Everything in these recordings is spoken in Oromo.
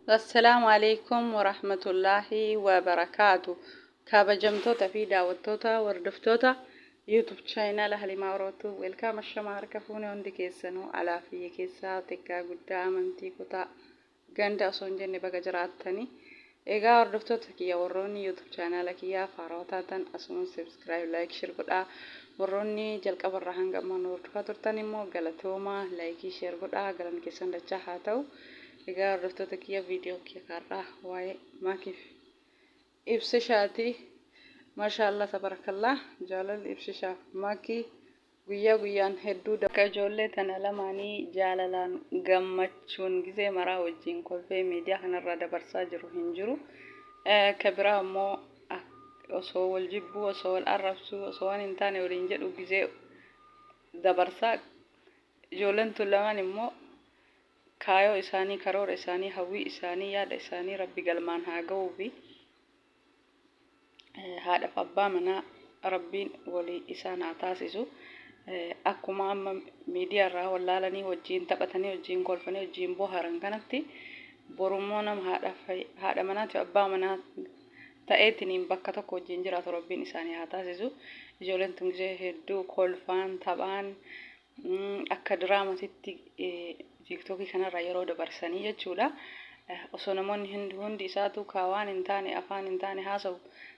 Assalaamu Aleykum Warahmatullaahi Wabarakaatu. Kabajamtoota fi daawwattoota hordoftoota YouTube channel Halimaa Orootuu welcome, ashamaa, harka fuune hundi keessanuu, alaa fi keessaa, xiqqaa guddaa, amantii, kutaa, ganda osoo hin jenne baga jiraattanii. Egaa hordoftoota kiyya, warroonni YouTube channel kiyyaa faarawaa taatan asumas subscribe, like, share godhaa. Warroonni jalqabarraa hanga ammaa nu hordofaa turtan immoo galatoomaa, like, share godhaa, galanni keessan dachaa haa ta'u. Egaa hordoftoota kiyya, viidiyoo kiyya kaarraa waa'ee Maakiif Ibsishaati. Maashaallah, tabarakallah, jaalalli Ibsishaaf Maakii guyyaa guyyaan hedduu akka ijoollee tana lamaanii jaalalaan gammachuun gizee maraa wajjiin kolfee miidiyaa kanarraa dabarsaa jiru hin jiru. Ka biraa immoo osoo wal jibbuu, osoo wal arrabsuu, osoo waan hin taane waliin jedhu gizee dabarsaa. Ijoolleen tun lamaan immoo kaayoo isaanii, karoora isaanii, hawwii isaanii, yaada isaanii Rabbi galmaan haa ga'uufi haadhaaf abbaa manaa Rabbiin walii isaan haa taasisu. Akkuma amma miidiyaa irraa wallaalanii wajjiin taphatanii, wajjiin kolfanii, wajjiin bohaaran kanatti borummoo nama haadha manaatiif abbaa manaa ta'eetiniin bakka tokko wajjiin jiraatu Rabbiin isaanii haa taasisu. Ijoolleen tun gisee hedduu kolfaan taphaan akka diraamatitti TikTokii kanarra yeroo dabarsanii jechuudha. Osoo namoonni hundi isaatu ka waan hin taane, afaan hin taane haasa'u,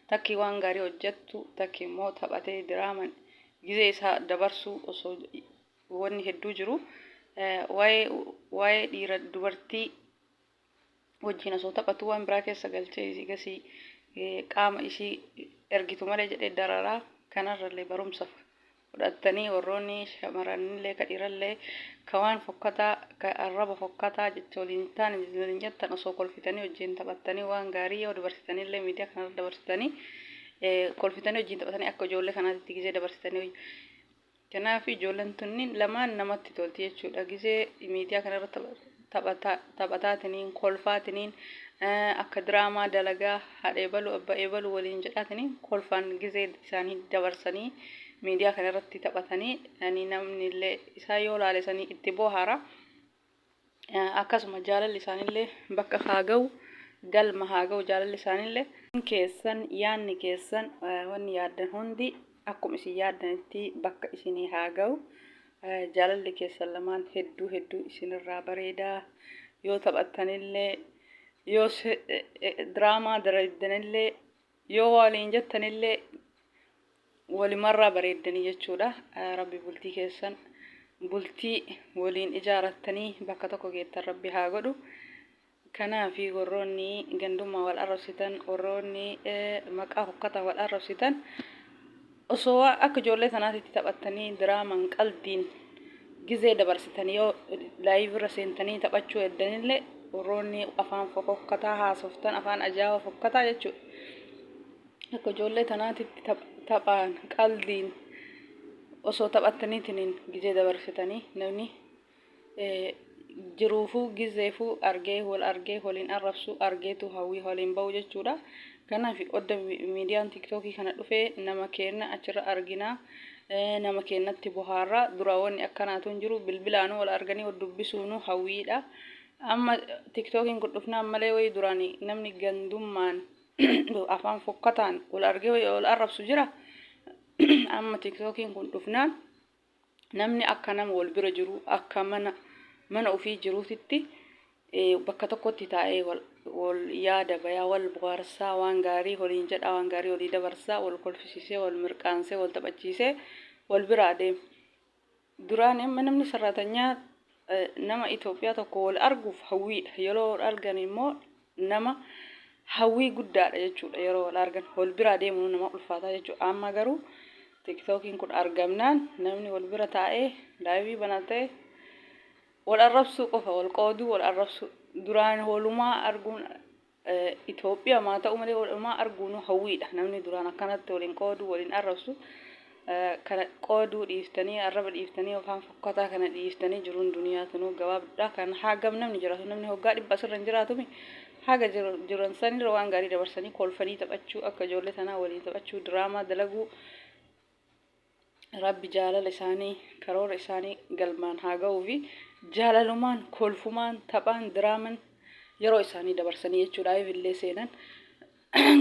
takki waan gaarii hojjettu, takki immoo taphatee diraaman gizee isaa dabarsuu osoo wanni hedduu jiru, waa'ee dhiira dubartii wajjin osoo taphatu waan biraa keessa galchee gasii qaama ishii ergitu malee jedhee dararaa. Kanarrallee barumsa fudhattanii, warroonni shamarranillee ka dhiirallee ka waan fokkataa, ka arraba fokkataa jecha waliin taane waliin jettan, osoo kolfitanii wajjin taphattanii waan gaarii yoo dabarsitanillee, miidiyaa kanarra dabarsitanii kolfitanii wajjin taphatanii akka ijoollee kanaatti gizee dabarsitanii. Kanaaf ijoolleen tunniin lamaan namatti tolti jechuudha. Gizee miidiyaa kanarra taphataatiniin, kolfaatiniin, akka diraamaa dalagaa haadha ebalu, abba ebalu waliin jedhaatiniin kolfaan gizee isaanii dabarsanii miidiyaa kanarratti taphatanii namni illee isaa yoo laale sanii itti bohaara. Akkasuma jaalalli isaanillee bakka haa ga'u, galma haa ga'u jaalalli isaanillee. Keessan yaanni keessan, wanni yaaddan hundi akkuma isin yaaddanitti bakka isinii haa ga'u. Jaalalli keessan lamaan hedduu hedduu isinirraa bareedaa. Yoo taphattanillee, yoo diraamaa dalagdanillee, yoo waliin jettanillee walimarraa bareeddanii jechuudha. Rabbi bultii keessan bultii waliin ijaarattanii bakka tokko geettan Rabbi haa godhu. Kanaaf warroonni gandummaa wal arrabsitan, warroonni maqaa hokkataa wal arrabsitan, osoo akka ijoollee tanaatitti taphattanii diraaman qaldiin gizee dabarsitanii yoo live irra seentanii taphachuu eddanillee, warroonni afaan fokokkataa haasoftan, afaan ajaa'ibaa fokkataa jechuudha. Akka ijoollee tanaatitti taphaan qaldiin osoo taphattaniitiin gizee dabarsitanii, namni jiruufuu gizeefuu argee wal argee waliin arrabsu argeetu hawwii waliin ba'u jechuudha. Kanaaf odda miidiyaan TikTokii kana dhufee nama keenna achirra arginaa, nama keennatti bohaarraa. Dura wanni akkanaatu hin jiru, bilbilaanuu wal arganii wal dubbisuunuu hawwiidha. Amma TikTokiin kun dhufnaan malee wayii duraan namni gandummaan afaan fokkataan wal argee wal arrabsu jira. Amma TikTokiin kun dhufnaan namni akka nama wal bira jiru, akka mana ofii jiruutitti bakka tokkotti taa'ee wal yaada bayaa, wal bohaarsaa, waan gaarii waliin jedhaa, waan gaarii walii dabarsaa, wal kolfisiisee, wal mirqaansee, wal taphachiisee wal bira adeema. Duraan amma namni saraatanyaa nama Itoophiyaa tokko wal arguuf hawwiidha. Yeroo wal argan immoo nama hawwii guddaadha jechuudha. Yeroo wal argan wal biraa deemuun nama ulfaataa jechuudha. Amma garuu TikTokiin kun argamnaan namni wal bira taa'ee live banatee wal arrabsuu qofa, wal qooduu, wal arrabsuu. Duraan walumaa arguun, Itoophiyaa maa ta'u malee, walumaa arguun hawwiidha. Namni duraan akkanatti waliin qooduu, waliin arrabsu kana qooduu dhiiftanii, arraba dhiiftanii, afaan fokkataa kana dhiiftanii, jiruun duniyaa tunuu gabaabduudha. Kan hagam namni jiraatu, namni hoggaa 100 asirra hin jiraatumi, haga jiran sanirra waan gaarii dabarsanii kolfanii taphachuu, akka ijoollee tanaa waliin taphachuu, diraamaa dalaguu. Rabbi jaalala isaanii, karoora isaanii galmaan haa ga'uu fi jaalalumaan, kolfumaan, taphaan, diraaman Yeroo isaanii dabarsanii jechuudha. Illee seenan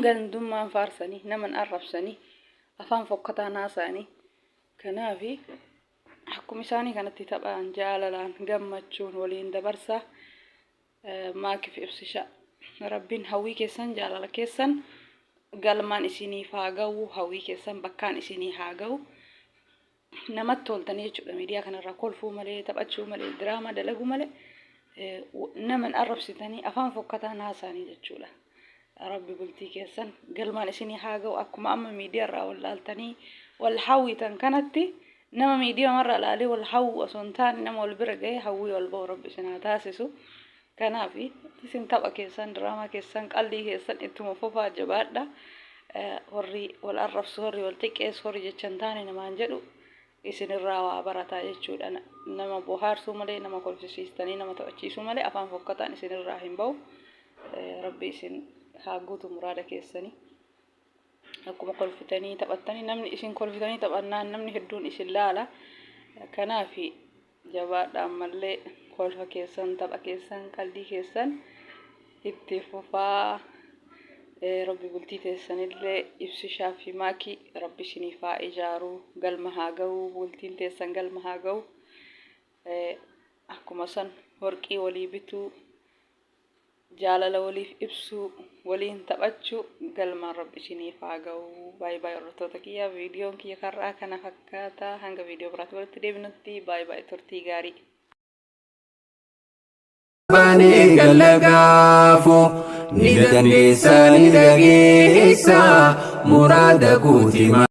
gandummaan faarsanii, naman arrabsanii, afaan fokkataan haasa'anii. Kanaafi akkuma isaanii kanatti taphaan, jaalalaan, gammachuun waliin dabarsaa. Maakiif Ibsisha, Rabbiin hawwii keessan, jaalala keessan galmaan isiniif haa ga'u, hawwii keessan bakkaan isinii haa ga'u. Namatti toltanii jechuudha. Miidiyaa kanarraa kolfuu malee, taphachuu malee, diraamaa dalaguu malee, naman arrabsitanii, afaan fokkataan haasa'anii jechuudha. Rabbi bultii keessan galmaan isinii haa ga'u. Akkuma amma miidiyaa irraa wal laaltanii wal hawwitan kanatti, nama miidiyaa irraa laalee wal hawwu osoo hin taane, nama wal bira ga'ee hawwii wal ba'u Rabbi isin haa taasisu. Kanaaf isin tapha keessan, diraamaa keessan, qaldii keessan ittuma fufaa, jabaadha. Warri wal arrabsu, warri wal xiqqeessu, warri jecha hin taane namaan jedhu isinirraa waa barataa jechuudha. Nama bohaarsuu malee, nama kolfisiistanii, nama taphachiisuu malee afaan fokkataan isinirraa hin ba'u. Rabbi isin haa guutu muraada keessanii. Akkuma kolfitanii taphattanii, namni isin kolfitanii taphannaan namni hedduun isin laala. Kanaaf jabaadha, ammallee kolfa keessan, tapha keessan, qaldii keessan itti fufaa. Rabbi bultii teessanillee, Ibsishaa fi Maakii, Rabbi isiniif haa ijaaru, galma haa ga'u, bultiin teessan galma haa ga'u. Akkuma san warqii walii bituu, jaalala waliif ibsuu, waliin taphachuu galmaan Rabbi isiniif haa ga'u. Baay'ee baay'ee hordoftoota kiyya, viidiyoon kiyya karraa kana fakkaata. Hanga viidiyoo biraatti walitti deebinutti baay'ee baay'ee, turtii gaarii. Baanee gallagaafu ni dandeessa, ni dhageessa muraada guutima.